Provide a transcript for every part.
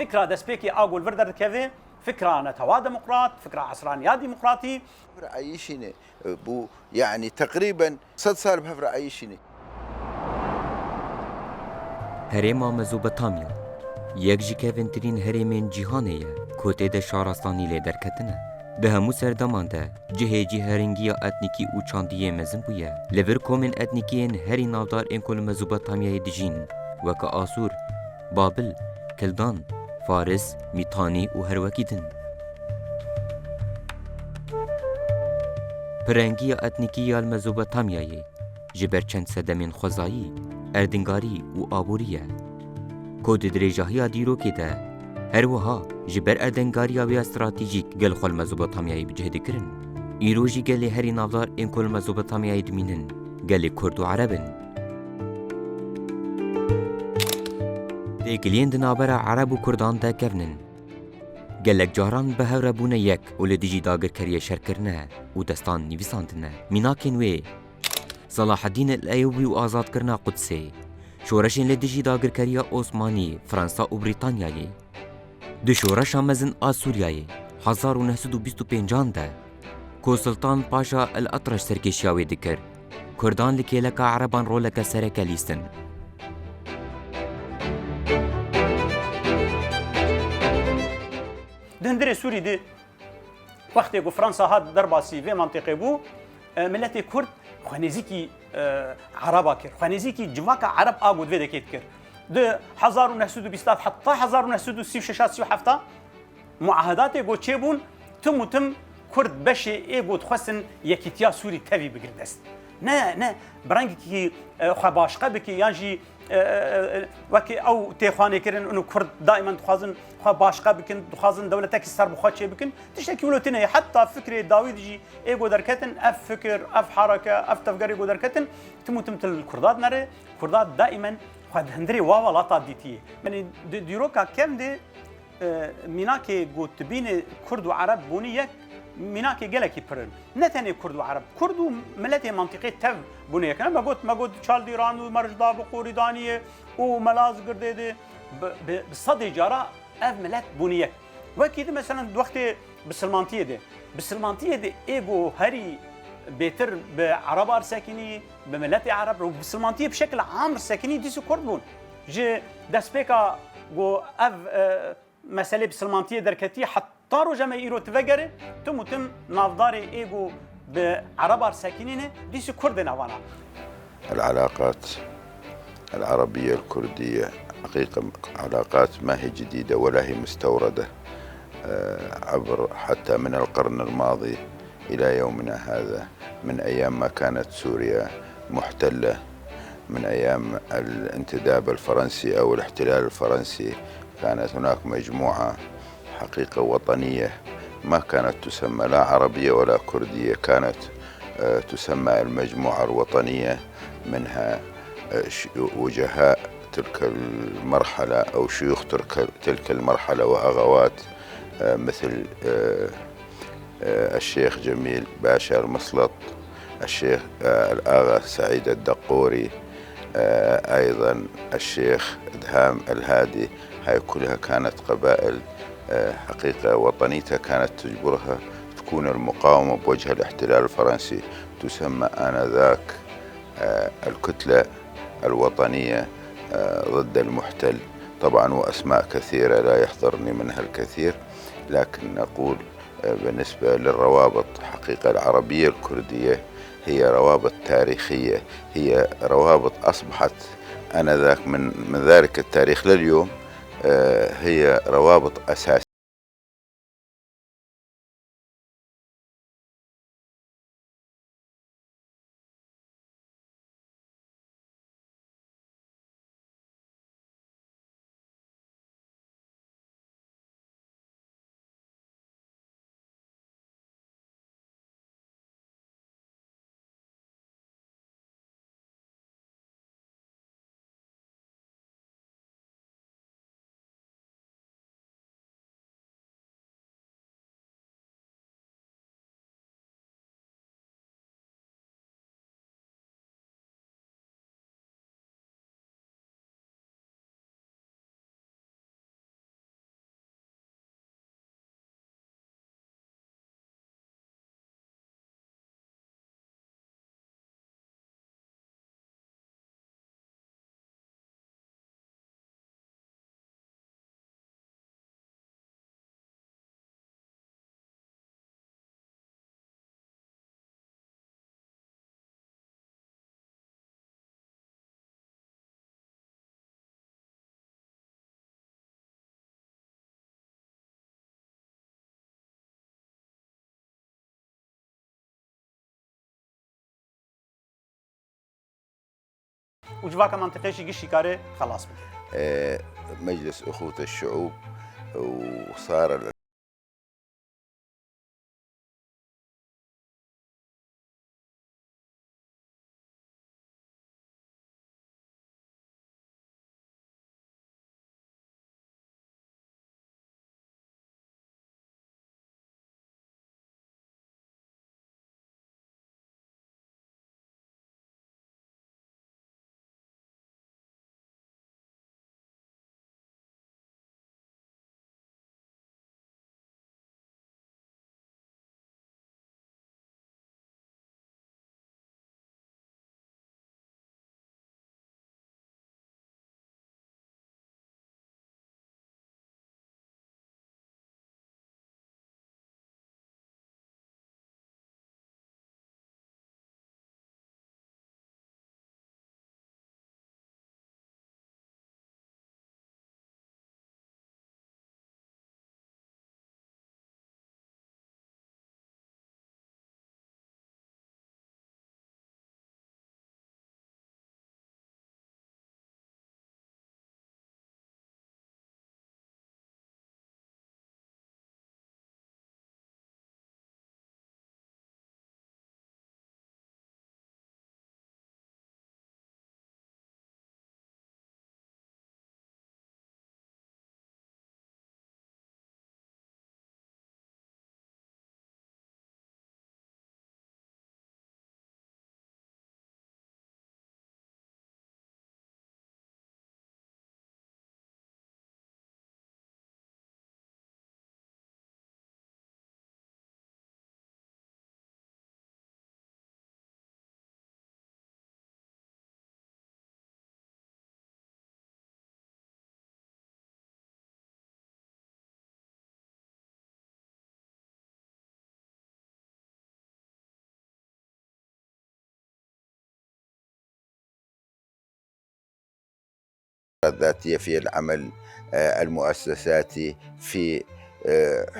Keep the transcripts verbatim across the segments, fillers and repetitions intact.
Fikra destpêkê a ku li vir derdikeve, fikra netewa demokrat, fikra esraniya demokratî. Hev re eyîşîne, e, bû, yanî teqrîben sed sal bi hev re eyîşîne. Herêma Mezopotamya yek ji kevintirîn herêmên cîhanê ye ku tê de şarastanî lê derketine. Di hemû serdeman de cihê cîherengiya etnîkî û çandî yê mezin bûye. Li vir komên etnîkî yên herî navdar ên ku li Mezopotamyayê dijîn, weke Asûr, Babil, Kildan, Faris, Mîtanî û her wekî din. Pirengiya etnîkî ya li Mezopotamyayê ji ber çend sedemên xwezayî, erdingarî û aborî ye, ku di dirêjahiya dîrokê de her wiha ji ber erdengariya wê ya stratejîk gel xwe li Mezopotamyayê bi cih dikirin. Îro jî gelê herî navdar ên ku li Mezopotamyayê dimînin, gelê Kurd û Ereb in. Têkiliyên di navbera Ereb û Kurdan de kevn in. Gelek caran bi hev re bûne yek û li dijî dagirkeriyê şer kirine û destan nivîsandine. Mînakên wê, Selahedîn el Eyûbî û azadkirina Qudsê, şoreşên li dijî dagirkeriya Osmanî, Fransa û Brîtanyayê. Di şoreşa mezin a Sûriyayê, hezar û neh sed û bîst û pêncan de, ku Sultan Paşa el Atreş serkêşiya wê dikir, Kurdan li kêleka Ereban roleke sereke lîstin. Di hundirê Sûrî de wextê ku Fransa hat derbasî vê mantîqê bû, e, miletê Kurd xwe nêzîkî, e, Ereba kir, xwe nêzîkî civaka Ereb a ku di vê dekê dikir. Di hezar û neh sed û bîst heta hezar û neh sed û sî û şeş sî û heft muahedatê ku çêbûn, tim û tim Kurd beşê ê ku dixwestin yekîtiya Sûrî tevî bigir dest. Ne, ne, bi rengekî, e, xwe başqe bike yan jî, e, e, e, wekî ew tê xwe nêkirin, û Kurd daîmen dixwazin xwe başqe bikin, dixwazin dewletekî serbixwe çêbikin. Tiştekî wilo tune ye. Heta fikrê dawî de jî ê ku derketin, ev fikir, ev hareke, ev tevgerê ku derketin, tim û tim til Kurda dinere. Kurda daîmen xwe di hundirê wa welata dîtiye. Yanî di dîroka kem de, e, mînakê ku tibîne Kurd û Ereb bûne yek, mînakê gelekî pir in. Ne tenê Kurd û Ereb, Kurd û miletê mantîqê tev bûne yek. Me got, me got Çaldîran û Mercda bi qorî daniye û Melazgirdê de bi, bi, bi sedê cara ev milet bûne yek. Wekî di, meselen, di wextê bisilmantiyê de, bisilmantiyê de ê ku herî bêtir bi Ereba re sekinî, bi miletê Ereb re û bisilmantiyê bi şekil am re sekinî, dîsî Kurd bûn. Ji destpêka ku ev, e, meselê bisilmantiyê derketî heta roja me îro tu vegere, tim û tim navdarê ê ku bi Ereba re sekinî ne, dîsî Kurd ê navana. العلاقات العربية الكردية حقيقة علاقات ما هي جديدة ولا هي مستوردة، آه، عبر حتى من القرن الماضي إلى يومنا هذا، من أيام ما كانت سوريا محتلة، من أيام الانتداب الفرنسي أو الاحتلال الفرنسي، كانت هناك مجموعة حقيقة وطنية ما كانت تسمى لا عربية ولا كردية، كانت، آه، تسمى المجموعة الوطنية، منها، آه، ش-، وجهاء تلك المرحلة أو شيوخ تلك، تلك المرحلة وأغوات، آه، مثل، آه، آه، الشيخ جميل باشا المسلط، الشيخ، آه، الآغا سعيد الدقوري، آه، أيضًا الشيخ إدهام الهادي. هاي كلها كانت قبائل، آه، حقيقة وطنيتها كانت تجبرها تكون المقاومة بوجه الاحتلال الفرنسي، تسمى آنذاك، آه، الكتلة الوطنية، آه، ضد المحتل. طبعًا وأسماء كثيرة لا يحضرني منها الكثير، لكن نقول بالنسبة للروابط، حقيقة العربية الكردية هي روابط تاريخية، هي روابط أصبحت آنذاك من، من ذلك التاريخ لليوم، آه، هي روابط أساسية. û civaka mantîqê jî giştî kare xelas bike. مجلس أخوة الشعوب وصار الذاتية في العمل المؤسساتي في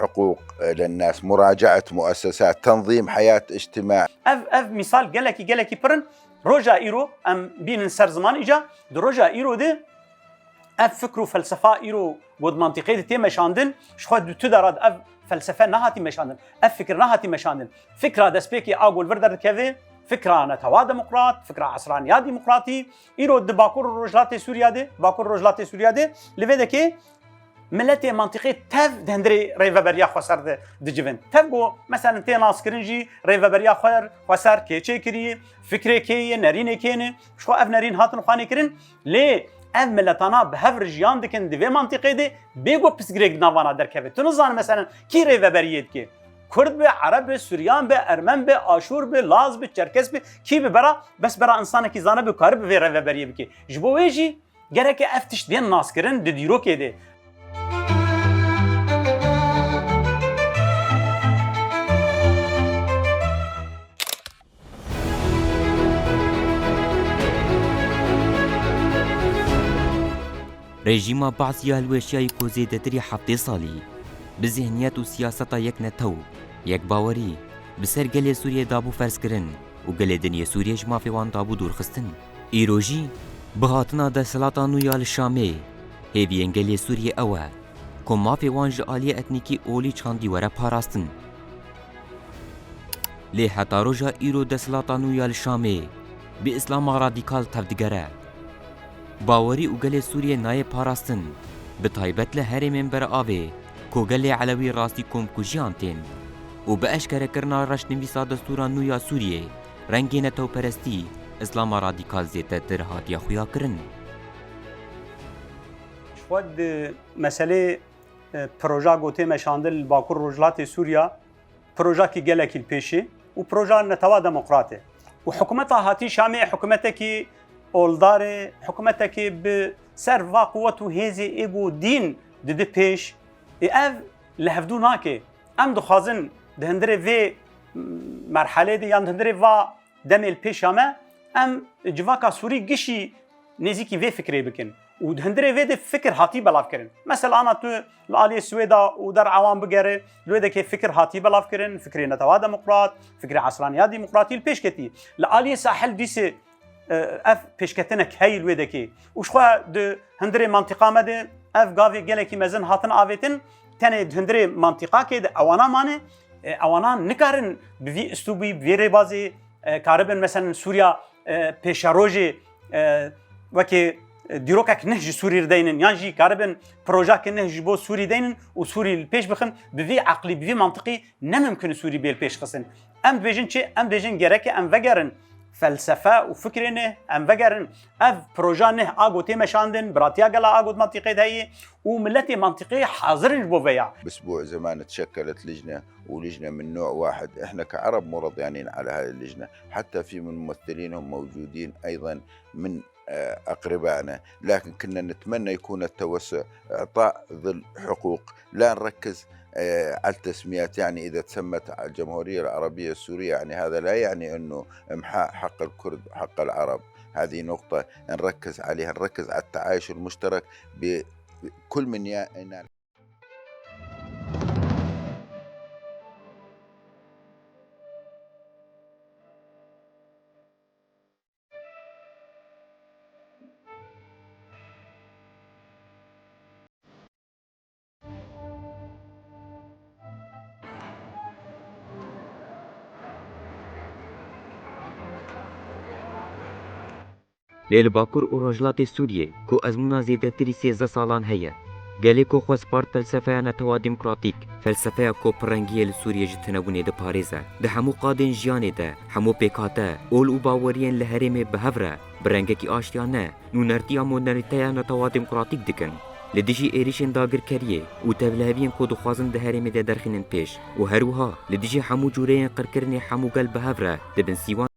حقوق للناس مراجعة مؤسسات تنظيم حياة اجتماعية. Ev, ev mîsal gelekî, gelekî pir in. Roja îro em bînin ser ziman îca. Di roja îro de ev fikr û felsefa îro got mantîqê de tê meşandin. Ji xwe di tu de re ev felsefe nehatî meşandin. Ev fikir nehatî meşandin. Fikra destpêkê a ku li vir derdikeve, fikra netewa demokrat, fikra esraniya demokratî, îro di Bakur û Rojhilatê Sûriya de, Bakur û Rojhilatê Sûriya de, li vê dekê miletê mantîqê tev di hundirê rêveberiya xweser de dicivin. Tev ku, meselen, tê naskirin jî rêveberiya xwer, xweser kê çêkirî, fikrê kê ye, nerînê kê ne, ji xwe ev nerîn hatin xwanê kirin. Lê ev miletana bi hev re jiyan dikin di vê mantîqê de, bê ku pirsgirêk di navana derkeve. Tu nizane, meselen, kî rêveberiyê dike? Kurd be, Ereb be, Suryan be, Ermen be, Aşûr be, Laz be, Çerkes be, kî be bera, bes bera insanekî zane be, karibe vê rêveberiyê bike. Ji bo wê jî gereke ev tişt bên naskirin di dîrokê de. Rejîma Baas ya hilweşiyayî ku zêdetirî heftê salî bi zihniyet û siyaseta yek netew, yek bawerî, bi ser gelê Sûriyê dabû ferzkirin û gelê din yê Sûriyê ji mafê wan dabû dûrxistin. Îro jî bi hatina desthilata nû ya li Şamê, hêviyên gelê Sûriyê ew e ku mafê wan ji aliyê etnîkî olî çandî were parastin. Lê heta roja îro desthilata nû ya li Şamê bi Îslama radîkal tevdigere. Bawerî û gelê Sûriyê nayê parastin, bi taybet li herêmên berevê ku gelê Elewî rastî komkujiyan tên û bi eşkerekirina reşnivîsa destûra nû ya Sûriyê rengê netewperestî, Îslama radîkal zêdetir hatiye xuyakirin. Ji xwe di meselê, e, proja ku tê meşandin li Bakur Rojhilatê Sûriya, projekî gelekî li pêşî û proja netewa demokrat e. Û hikûmeta hatî Şamê hikûmetekî oldar e, hikûmetekî bi ser va quwet û hêzê ê ku dîn dide pêş. Ê ev li hevdû nake. Em dixwazin di hundirê vê merhelê de yan di hundirê va demê li pêşiya me, em civaka Sûrî gişî nêzîkî vê fikrê bikin. Û di hundirê vê de fikir hatî belavkirin. Mesela ana tu li aliyê Swêda û derhewan bigere, li wê dekê fikir hatî belavkirin, fikrê netewa demokrat, fikrê esraniya demokratî li pêş ketî. Li aliyê sahil dîsê e, ev pêşketinek heyî li wê dekê. Û ji xwe di hundirê mantîqa me de ev gavê gelekî mezin hatin avêtin, tenê di hundirê mantîqakê de ewana mane, e, ewana nikarin bi vî istûbî, bi vî rêbazê, e, karibin, meselen, Sûriya, e, pêşerojê, e, wekî, e, dîrokek neh ji Sûrî re deynin, yan jî karibin projake neh ji bo Sûrî deynin û Sûrî li pêş bixin, bi vî eqlî, bi vî mantiqî ne mimkun e Sûrî bê li pêş xistin. Em dibêjin çi? Em dibêjin gereke em vegerin felsefe û fikrê neh, em vegerin ev proja neh a ku tê meşandin, biratiya gela a ku di mantîqê de heye û miletê mantîqê hazir in ji bo vê ya. بأسبوع زمان تشكلت لجنة، ولجنة من نوع واحد. إحنا كعرب مو رضيانين على هذه اللجنة، حتى في من ممثلينهم موجودين أيضًا من، آه، أقربائنا، لكن كنا نتمنى يكون التوسع، إعطاء ذي الحقوق، لا نركز، آه، على التسميات. يعني إذا تسمت الجمهورية العربية السورية، يعني هذا لا يعني أنه إمحاء حق الكرد وحق العرب. هذه نقطة نركز عليها، نركز على التعايش المشترك ب-، بكل من يا-، ينال. Lê li Bakur û Rojhilatê Sûriyê, ku ezmûna zêdetirî sêzdeh salan heye, gelê ku xwe spart felsefeya netewa demokratîk, felsefeya ku pirrengiyê li Sûriyê ji tinebûnê diparêze, di hemû qadên jiyanê de, hemû pêkhate, ol û baweriyên li herêmê bi hev re, bi rengekî aştiyane, nûnertiya modernîteya netewa demokratîk dikin. Li dijî êrîşên dagirkeriyê û tevliheviyên ku dixwazin di herêmê de derxînin pêş û her wiha li dijî hemû cûreyên qirkirinê hemû gel bi hev re dibin sîwan.